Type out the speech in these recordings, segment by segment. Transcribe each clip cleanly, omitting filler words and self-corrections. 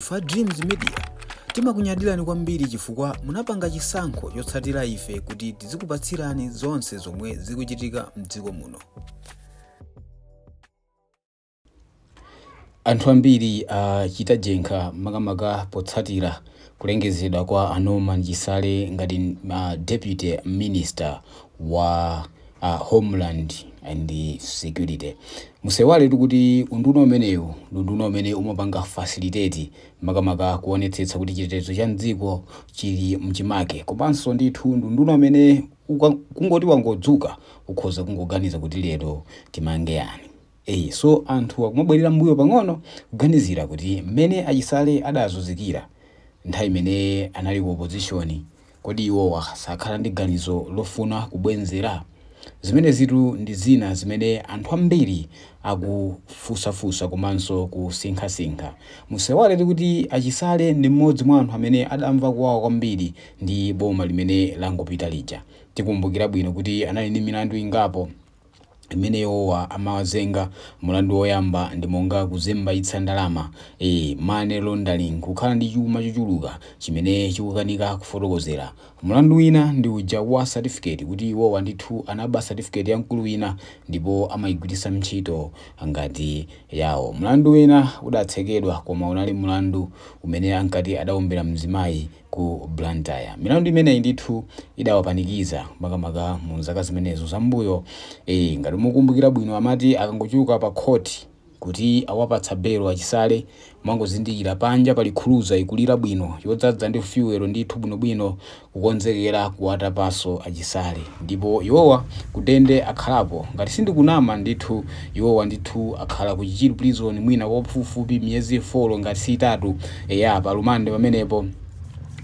Ife Dreams Media timakunyadirani kwambiri chifukwa munapanga chisankho chotsatira ife kuti tizikupatsirani zonse zomwe zikuchitika mdziko muno. Anthu ambiri achita jenkha makamaka potsatira kulengezedwa kwa a Norman Chisale ngati Deputy Minister wa Homeland and Security. Musaiwaletu kuti unduna umenewu ndi unduna umene umapanga facilitate makamaka kuonetsetsa kuti chitetezo cha mdziko chili mchimake, komanso ndithu ndi unduna umene kungoti wangodzuka ukhoza kungoganiza kuti lero timange yani. So anthu akumabwerera mbuyo pang'ono kuganizira kuti mmene achisale adazunzikira nthawi imene anali ku opposition, kodi iwowa sakhala ndi ganizo lofuna kubwenzera? Zimenezitu ndi zina zimene anthu ambiri akufunsafunsa komanso kusinkhasinkha. Musaiwaletu kuti achisale ndi mmodzi mwa anthu amene adamva kuwawa kwambiri ndi boma limene langopita lija. Tikumbukira bwino kuti anali ndi milandu ingapo imene iwowa amawazenga. Mulandu woyamba ndi monga kuzembaitsa ndalama, money laundering, kukhala ndi chuma chochuluka chimene chikukanika kufotokozera. Mulandu wina ndi uja wa certificate, kuti iwowa ndithu anaba certificate ya mkulu wina ndipo amayigwiritsa ntchito ngati yawo. Mulandu wina udatsekedwa koma unali mulandu umene ankati adawombera mzimayi ku Blantyre. Milandu imeneyi ndithu idawapanikiza makamaka mu zaka zimenezo zambuyo. Ngati mukumbukira bwino, amati akangochoka pa khoti kuti awapatsa belo achisale, mwangozindikira panja pali cruiser ikulira bwino yodzadza ndi fuel ndithu bwinobwino kukonzekera kuwatapanso achisale. Ndipo iwowa kundende akhalapo, ngati sindikunama ndithu, iwowa ndithu akhala ku Chichiri Prison mwina pafupifupi miyezi 4 ngati si 3, eya, pa rumande pamenepo.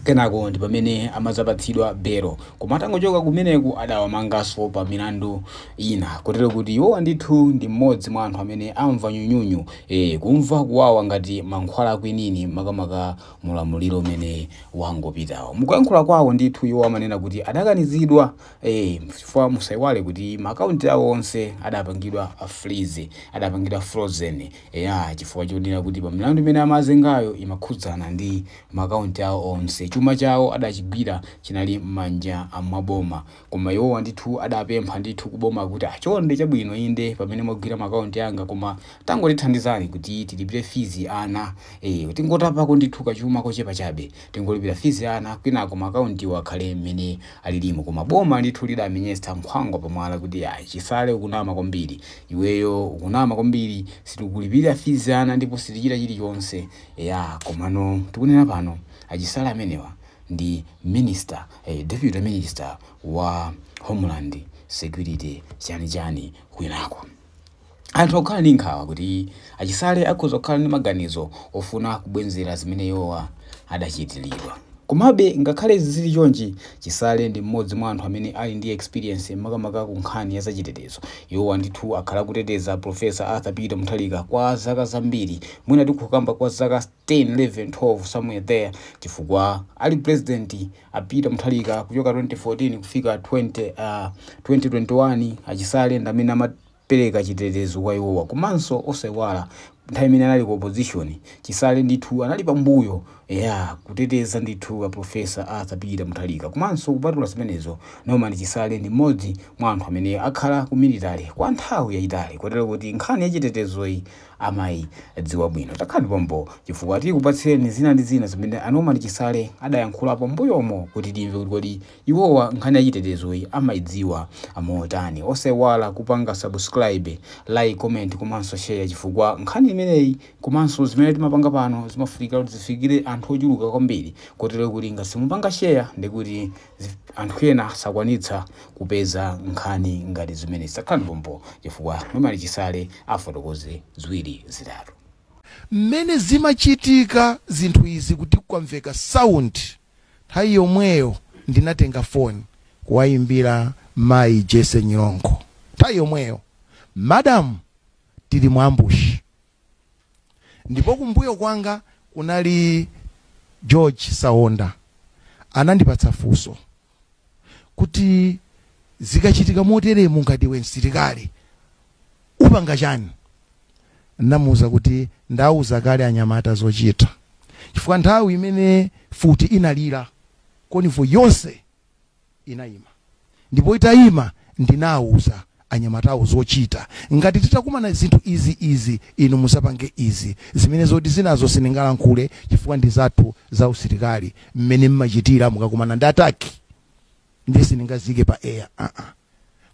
Kenako ndi pamene amadzapatsidwa belo, koma atangochoka kumeneku adawamanganso pa milandu ina, kotero kuti iwowa ndithu ndi mmodzi mwa anthu amene amva nyunyunyu, kumva kuwawa ngati mankhwala akwinini makamaka mulamuliro umene wangopitawo. Mukuyankhula kwawo ndithu iwo amanena kuti adakanizidwa, chifukwa musaiwale kuti maakaunti awo onse adapangidwa freeze, adapangidwa frozen, eya, chifukwa chonena kuti pa milandu imene amazengayo imakhudzana ndi maakaunti awo onse. Chuma chawo adachigwira chinali m'manja mwa boma, koma iwowa ndithu adapempha ndithu kuboma kuti achonde chabwino inde pamene mwagwira maakaunti anga, koma tangotithandizani kuti tilipire fees ana, tingotapako ndithu kachuma kochepa chabe, tingolipira fees ana, kwinako maakauntiwo akhale mmene alilimo. Koma boma ndithu lidamenyetsa nkhwangwa pamwala kuti ayi, Chisale ukunama kwambiri, iweyo ukunama kwambiri, sitikulipira fees ana ndipo sitichita chilichonse. Ya, komano tikunena pano achisale amenewa ndi minister, deputy minister wa Homeland Security chanichani. Kwinako anthu akukhala ndi nkhawa kuti achisale akhoza kukhala ndi maganizo ofuna kubwenzera zimene iwowa adachitiridwa. Komabe ngakhale zili chonchi, Chisale ndi mmodzi mwa anthu amene ali ndi experience makamaka ku nkhani ya zachitetezo. Iwowa ndithu akhala kuteteza Professor Arthur Peter Mutharika kwa zaka zambiri, mwina tikukamba kwa zaka 10, 11, 12 somewhere there, chifukwa ali president a Peter Mutharika kuchoka 2014 kufika 2021, achisale ndi amene amapereka chitetezo kwa iwowa. Komanso osaiwala nthawi imene anali ku opposition, Chisale ndithu anali pambuyo, ya, kuteteza ndithu a Professor Arthur Peter Mutharika. Komanso kupatula zimenezo, Norman Chisale ndi mmodzi mwa anthu amene akhala ku military kwa nthawi yayitali, kotero kuti nkhani yachitetezoyi amayidziwa bwino. Takhalani pompo chifukwa tikupatsireni zina ndi zina zimene a Norman Chisale adayankhulapo mbuyomo kuti timve kuti kodi iwowa nkhani yachitetezoyi amayidziwa motani. Osaiwala kupanga subscribe, like, comment komanso share, chifukwa nkhani imeneyi komanso zimene timapanga pano zimafunika kuti zifikire anthu ochuluka kwambiri, kotero kuti ngati simupanga share ndikuti anthu ena sakwanitsa kupeza nkhani ngati zimene. Takhalani pompo chifukwa Norman Chisale afotokoze ziwiri zitatu. Mmene zimachitika zinthu izi kuti kwamveka sound, nthawi yomweyo ndinatenga foni kuwayimbira mayi Jesse Nyirongo. Nthawi yomweyo, "Madam, tili mu ambush." Ndipo kumbuyo kwanga kunali George Saonda. Anandipatsa funso kuti, "Zikachitika moteremu, ngati iwe msilikali upanga chani?" Namuwuza kuti ndauza kale anyamata zochita. Chifukwa nthawi imene futi inalira, convoy yonse inayima. Ndipo itayima, ndinawuza anyamatawo zochita: ngati titakumana zinthu izi izi, inu musapange izi, zimene zoti zinazo sindingalankhule chifukwa ndi zathu za usilikali, mmene mmachitira mukakumana ndi attack, ndi sindingazike pa air.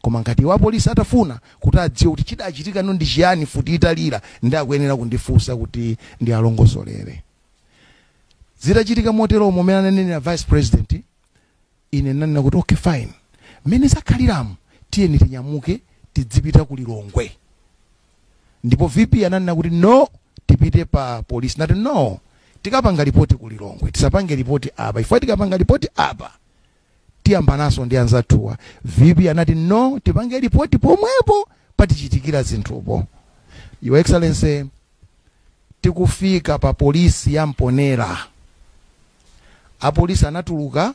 Koma ngati wa polisi atafuna kuti adziwe kuti chidachitika no ndi chiyani futi italira, ndi akuyenera kundifunsa kuti ndi alongosolere. Zitachitika moteromo, mmene ananenera Vice President, ine nanena kuti, "Okay, fine, mmene zakhaliramo, tiyeni tinyamuke tidzipita ku Lilongwe." Ndipo VP ananena kuti, "No, tipite pa polisi." Nati, "No, tikapanga ripoti ku Lilongwe, tisapange ripoti apa, ifo tikapanga ripoti apa tiyambanaso ndi anzathuwa." VP anati, "No, tipange ripoti pomwepo patichitikira zinthupo." Your Excellency, tikufika pa polisi ya Mponera, apolisi anatuluka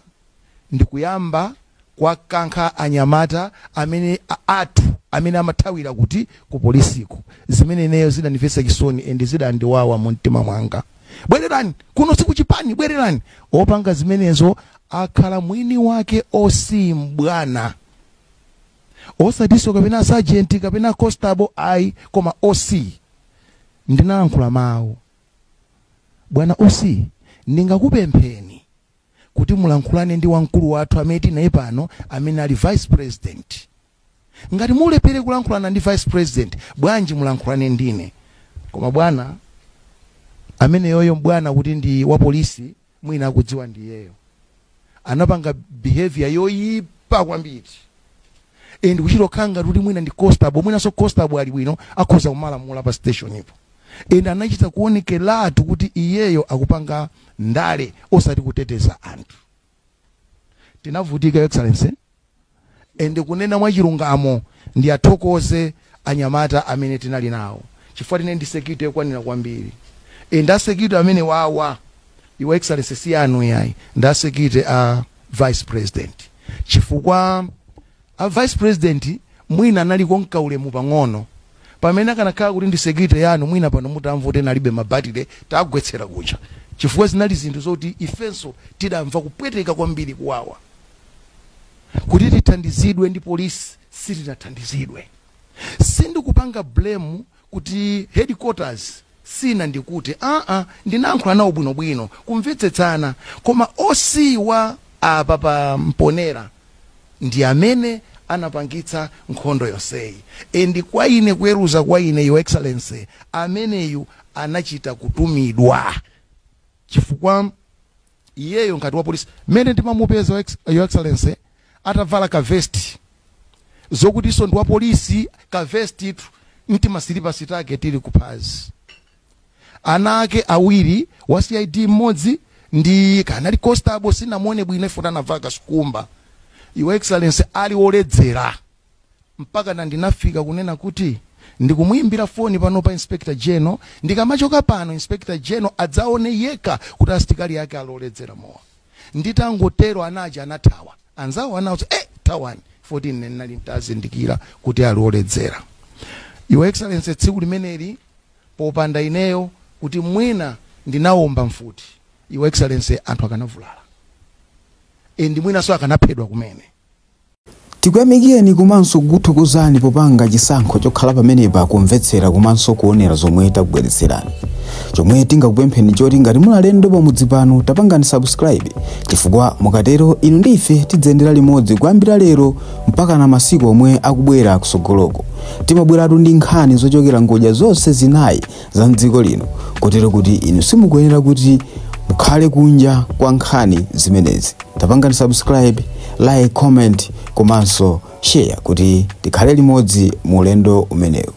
ndikuyamba kwakankha anyamata amene athu amene amathawira kuti ku polisiko, zimene ineyo zidandimvetsa chisoni and zidandiwawa mu mtima mwanga. "Bwererani kuno, sikuchipani, bwererani." Opanga zimenezo akhala mwini wake OC mbwana, osatinso kapena sergeant kapena constable, ayi, koma OC. Ndinalankhula mawu, "Bwana OC, ndingakupempheni kuti mulankhulane ndi wamkulu wathu amene tinaye pano, amene ali Vice President. Ngati mulephere kulankhulana ndi Vice President, bwanji mulankhulane ndine?" Koma bwana amene yoyo, bwana kuti ndi wa polisi, mwina akudziwa ndiyeyo, anapanga behavior yoyipa kwambiri and kuchita ngati kuti mwina ndi constable. Mwinanso constable ali bwino, akhoza kumalamula pa station ipo, and anachita kuonekeratu kuti iyeyo akupanga ndale osati kuteteza anthu. Tinavutika, Your Excellency, and kunena mwachilungamo, ndi athokoze anyamata amene tinali nawo, chifukwa tine ndi security yokwanira kwambiri, and a security amene wawa, Your Excellency, si anu yayi, ndi a security a Vice President, chifukwa a Vice President mwina analiko mkaulemu pang'ono. Pamene akanakhala kuti ndi security yanu, mwina pano mutamva kuti nalibe mabatire, tagwetsera kucha, chifukwa zinali zinthu zoti ifenso tidamva kupweteka kwambiri, kuwawa. Kuti tithandizidwe ndi polisi, sitinathandizidwe. Sindikupanga blame kuti headquarters sina, ndikuti ndinayankhula nawo bwinobwino, kumvetsetsana, koma OC wa apa pa Mponera ndi amene anapangitsa nkhondo yonseyi. And kwa ine, kuweruza kwa ine, Your Excellency, ameneyu anachita kutumidwa, chifukwa iyeyo ngati wa polisi, mmene ndimamupeza, Your Excellency, atavala kavesti zokutinso ndi wa polisi, kavesti tu nti masilipasi take tili kuphazi, ana ake awiri, wa CID mmodzi ndi kanali constable, sinamuone bwino ifuna anavala kasukumba. Your Excellency, ali woledzera, mpaka na ndinafika kunena kuti ndikumuyimbira foni pano pa Inspector General, ndikamachoka pano Inspector General adzaone yekha kuti asitikali yake aloledzera mowa. Nditangotero, anaja anathawa, anzawo anawuza, "Thawani," 14 nenali ntazindikira kuti ali oledzera. Your Excellency, tsiku limeneli popanda ineyo kuti mwina ndinawomba mfuti, Your Excellency, anthu akanavulala and mwinanso akanaphedwa kumene. Tikuyamikeni komanso kukuthokozani popanga chisankho chokhala pamenepa kumvetsera komanso kuonera zomwe takubweretserani. Chomwe tingakupempheni choti ngati muli alendo pamudzi pano, tapangani subscribe, chifukwa mukatero inu ndi ife tidzayendera limodzi kuyambira lero mpaka na masiku omwe akubwera kusogoloko. Timabweratu ndi nkhani zochokera ngodya zonse zinayi za mdziko lino, kotero kuti inu simukuyenera kuti mukhale kunja kwa nkhani zimenezi. Tapangani subscribe, like, comment komanso share kuti tikhale limodzi mu ulendo umenewu.